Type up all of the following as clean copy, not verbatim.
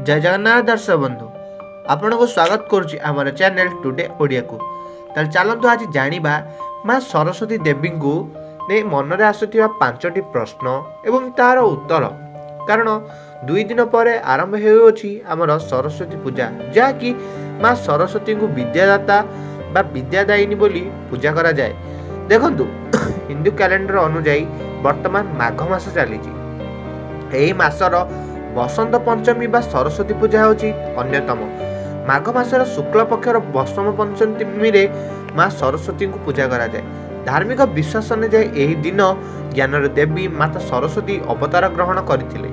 ଜୟ ଜଗନ୍ନାଥ ଦର୍ଶକ ବନ୍ଧୁ, ଆପଣଙ୍କୁ ସ୍ୱାଗତ କରୁଛି ଆମର ଚ୍ୟାନେଲ ଟୁଡେ ଓଡ଼ିଆକୁ। ତାହେଲେ ଚାଲନ୍ତୁ, ଆଜି ଜାଣିବା ମା ସରସ୍ୱତୀ ଦେବୀଙ୍କୁ ନେଇ ମନରେ ଆସୁଥିବା ପାଞ୍ଚଟି ପ୍ରଶ୍ନ ଏବଂ ତାର ଉତ୍ତର। କାରଣ 2 ଦିନ ପରେ ଆରମ୍ଭ ହେଉଅଛି ଆମର ସରସ୍ୱତୀ ପୂଜା, ଯାହାକି ମା ସରସ୍ୱତୀଙ୍କୁ ବିଦ୍ୟାଦାତା ବା ବିଦ୍ୟାଦାୟିନୀ ବୋଲି ପୂଜା କରାଯାଏ। ଦେଖନ୍ତୁ, ହିନ୍ଦୁ କ୍ୟାଲେଣ୍ଡର ଅନୁଯାୟୀ ବର୍ତ୍ତମାନ ମାଘ ମାସ ଚାଲିଛି। ଏହି ମାସର ବସନ୍ତ ପଞ୍ଚମୀ ବା ସରସ୍ୱତୀ ପୂଜା ହେଉଛି ଅନ୍ୟତମ। ମାଘ ମାସର ଶୁକ୍ଳ ପକ୍ଷର ବସନ୍ତ ପଞ୍ଚମୀରେ ମା ସରସ୍ୱତୀଙ୍କୁ ପୂଜା କରାଯାଏ। ଧାର୍ମିକ ବିଶ୍ୱାସ ଅନୁଯାୟୀ ଏହି ଦିନ ଜ୍ଞାନର ଦେବୀ ମାତା ସରସ୍ୱତୀ ଅବତାର ଗ୍ରହଣ କରିଥିଲେ।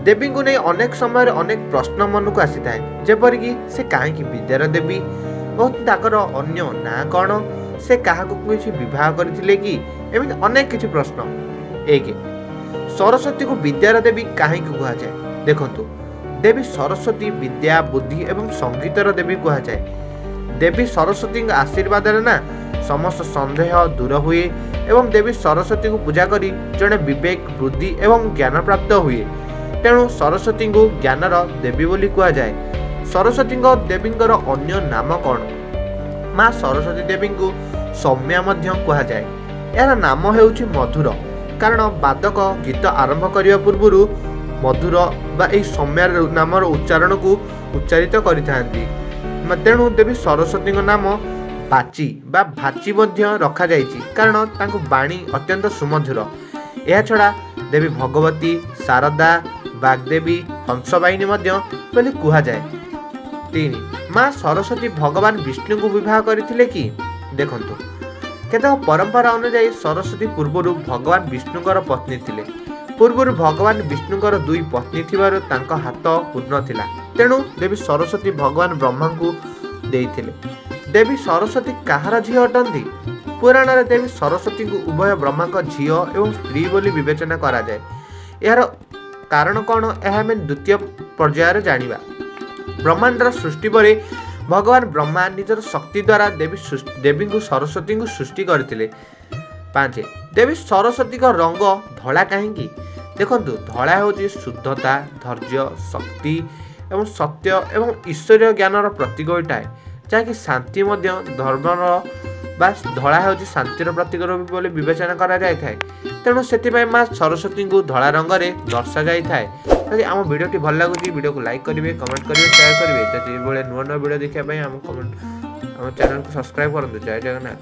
ଦେବୀଙ୍କୁ ନେଇ ଅନେକ ସମୟରେ ଅନେକ ପ୍ରଶ୍ନ ମନକୁ ଆସିଥାଏ, ଯେପରିକି ସେ କାହିଁକି ବିଦ୍ୟାର ଦେବୀ ଓ ତାଙ୍କର ଅନ୍ୟ ନାଁ କ'ଣ, ସେ କାହାକୁ କିଛି ବିବାହ କରିଥିଲେ କି, ଏମିତି ଅନେକ କିଛି ପ୍ରଶ୍ନ। ଏକ, ସରସ୍ୱତୀକୁ ବିଦ୍ୟାର ଦେବୀ କାହିଁକି କୁହାଯାଏ? ଦେଖନ୍ତୁ, ଦେବୀ ସରସ୍ୱତୀ ବିଦ୍ୟା, ବୁଦ୍ଧି ଏବଂ ସଙ୍ଗୀତର ଦେବୀ କୁହାଯାଏ। ଦେବୀ ସରସ୍ୱତୀଙ୍କ ଆଶୀର୍ବାଦରେ ନା ସମସ୍ତ ସନ୍ଦେହ ଦୂର ହୁଏ ଏବଂ ଦେବୀ ସରସ୍ୱତୀଙ୍କୁ ପୂଜା କରି ଜଣେ ବିବେକ, ବୁଦ୍ଧି ଏବଂ ଜ୍ଞାନ ପ୍ରାପ୍ତ ହୁଏ। ତେଣୁ ସରସ୍ୱତୀଙ୍କୁ ଜ୍ଞାନର ଦେବୀ ବୋଲି କୁହାଯାଏ। ସରସ୍ୱତୀଙ୍କ ଦେବୀଙ୍କର ଅନ୍ୟ ନାମ କ'ଣ? ମା ସରସ୍ୱତୀ ଦେବୀଙ୍କୁ ସୌମ୍ୟା ମଧ୍ୟ କୁହାଯାଏ। ଏହାର ନାମ ହେଉଛି ମଧୁର, କାରଣ ବାଦକ ଗୀତ ଆରମ୍ଭ କରିବା ପୂର୍ବରୁ ମଧୁର ବା ଏହି ସୌମ୍ୟା ନାମର ଉଚ୍ଚାରଣକୁ ଉଚ୍ଚାରିତ କରିଥାନ୍ତି। ତେଣୁ ଦେବୀ ସରସ୍ୱତୀଙ୍କ ନାମ ବାଚି ବା ଭାଚି ମଧ୍ୟ ରଖାଯାଇଛି, କାରଣ ତାଙ୍କ ବାଣୀ ଅତ୍ୟନ୍ତ ସୁମଧୁର। ଏହାଛଡ଼ା ଦେବୀ ଭଗବତୀ, ଶାରଦା, ବାଗ୍ଦେବୀ, ହଂସବାହିନୀ ମଧ୍ୟ ବୋଲି କୁହାଯାଏ। ତିନି, ମା ସରସ୍ୱତୀ ଭଗବାନ ବିଷ୍ଣୁଙ୍କୁ ବିବାହ କରିଥିଲେ କି? ଦେଖନ୍ତୁ, କେତେକ ପରମ୍ପରା ଅନୁଯାୟୀ ସରସ୍ୱତୀ ପୂର୍ବରୁ ଭଗବାନ ବିଷ୍ଣୁଙ୍କର ପତ୍ନୀ ଥିଲେ। ପୂର୍ବରୁ ଭଗବାନ ବିଷ୍ଣୁଙ୍କର ଦୁଇ ପତ୍ନୀ ଥିବାରୁ ତାଙ୍କ ହାତ ପୂର୍ଣ୍ଣ ଥିଲା। ତେଣୁ ଦେବୀ ସରସ୍ୱତୀ ଭଗବାନ ବ୍ରହ୍ମାଙ୍କୁ ଦେଇଥିଲେ। ଦେବୀ ସରସ୍ୱତୀ କାହାର ଝିଅ ଅଟନ୍ତି? ପୁରାଣରେ ଦେବୀ ସରସ୍ୱତୀଙ୍କୁ ଉଭୟ ବ୍ରହ୍ମାଙ୍କ ଝିଅ ଏବଂ ସ୍ତ୍ରୀ ବୋଲି ବିବେଚନା କରାଯାଏ। ଏହାର କାରଣ କ'ଣ, ଏହା ଆମେ ଦ୍ୱିତୀୟ ପର୍ଯ୍ୟାୟରେ ଜାଣିବା। ବ୍ରହ୍ମାଣ୍ଡର ସୃଷ୍ଟି ପରେ ଭଗବାନ ବ୍ରହ୍ମା ନିଜର ଶକ୍ତି ଦ୍ୱାରା ଦେବୀଙ୍କୁ ସରସ୍ୱତୀଙ୍କୁ ସୃଷ୍ଟି କରିଥିଲେ। ପାଞ୍ଚ, ଦେବୀ ସରସ୍ୱତୀଙ୍କ ରଙ୍ଗ ଧଳା କାହିଁକି? ଦେଖନ୍ତୁ, ଧଳା ହେଉଛି ଶୁଦ୍ଧତା, ଧୈର୍ଯ୍ୟ, ଶକ୍ତି ଏବଂ ସତ୍ୟ ଏବଂ ଈଶ୍ୱରୀୟ ଜ୍ଞାନର ପ୍ରତୀକ ହୋଇଥାଏ, ଯାହାକି ଶାନ୍ତି ମଧ୍ୟ ଧର୍ମର ବା ଧଳା ହେଉଛି ଶାନ୍ତିର ପ୍ରତୀକ ରୂପେ ବୋଲି ବିବେଚନା କରାଯାଇଥାଏ। ତେଣୁ ସେଥିପାଇଁ ମା ସରସ୍ୱତୀଙ୍କୁ ଧଳା ରଙ୍ଗରେ ଦର୍ଶାଯାଇଥାଏ। ଯଦି ଆମ ଭିଡ଼ିଓଟି ଭଲ ଲାଗୁଛି, ଭିଡ଼ିଓକୁ ଲାଇକ୍ କରିବେ, କମେଣ୍ଟ କରିବେ, ସେୟାର କରିବେ। ଯଦି ଏଇଭଳିଆ ନୂଆ ନୂଆ ଭିଡ଼ିଓ ଦେଖିବା ପାଇଁ ଆମ ଚ୍ୟାନେଲକୁ ସବସ୍କ୍ରାଇବ୍ କରନ୍ତୁ। ଜୟ ଜଗନ୍ନାଥ।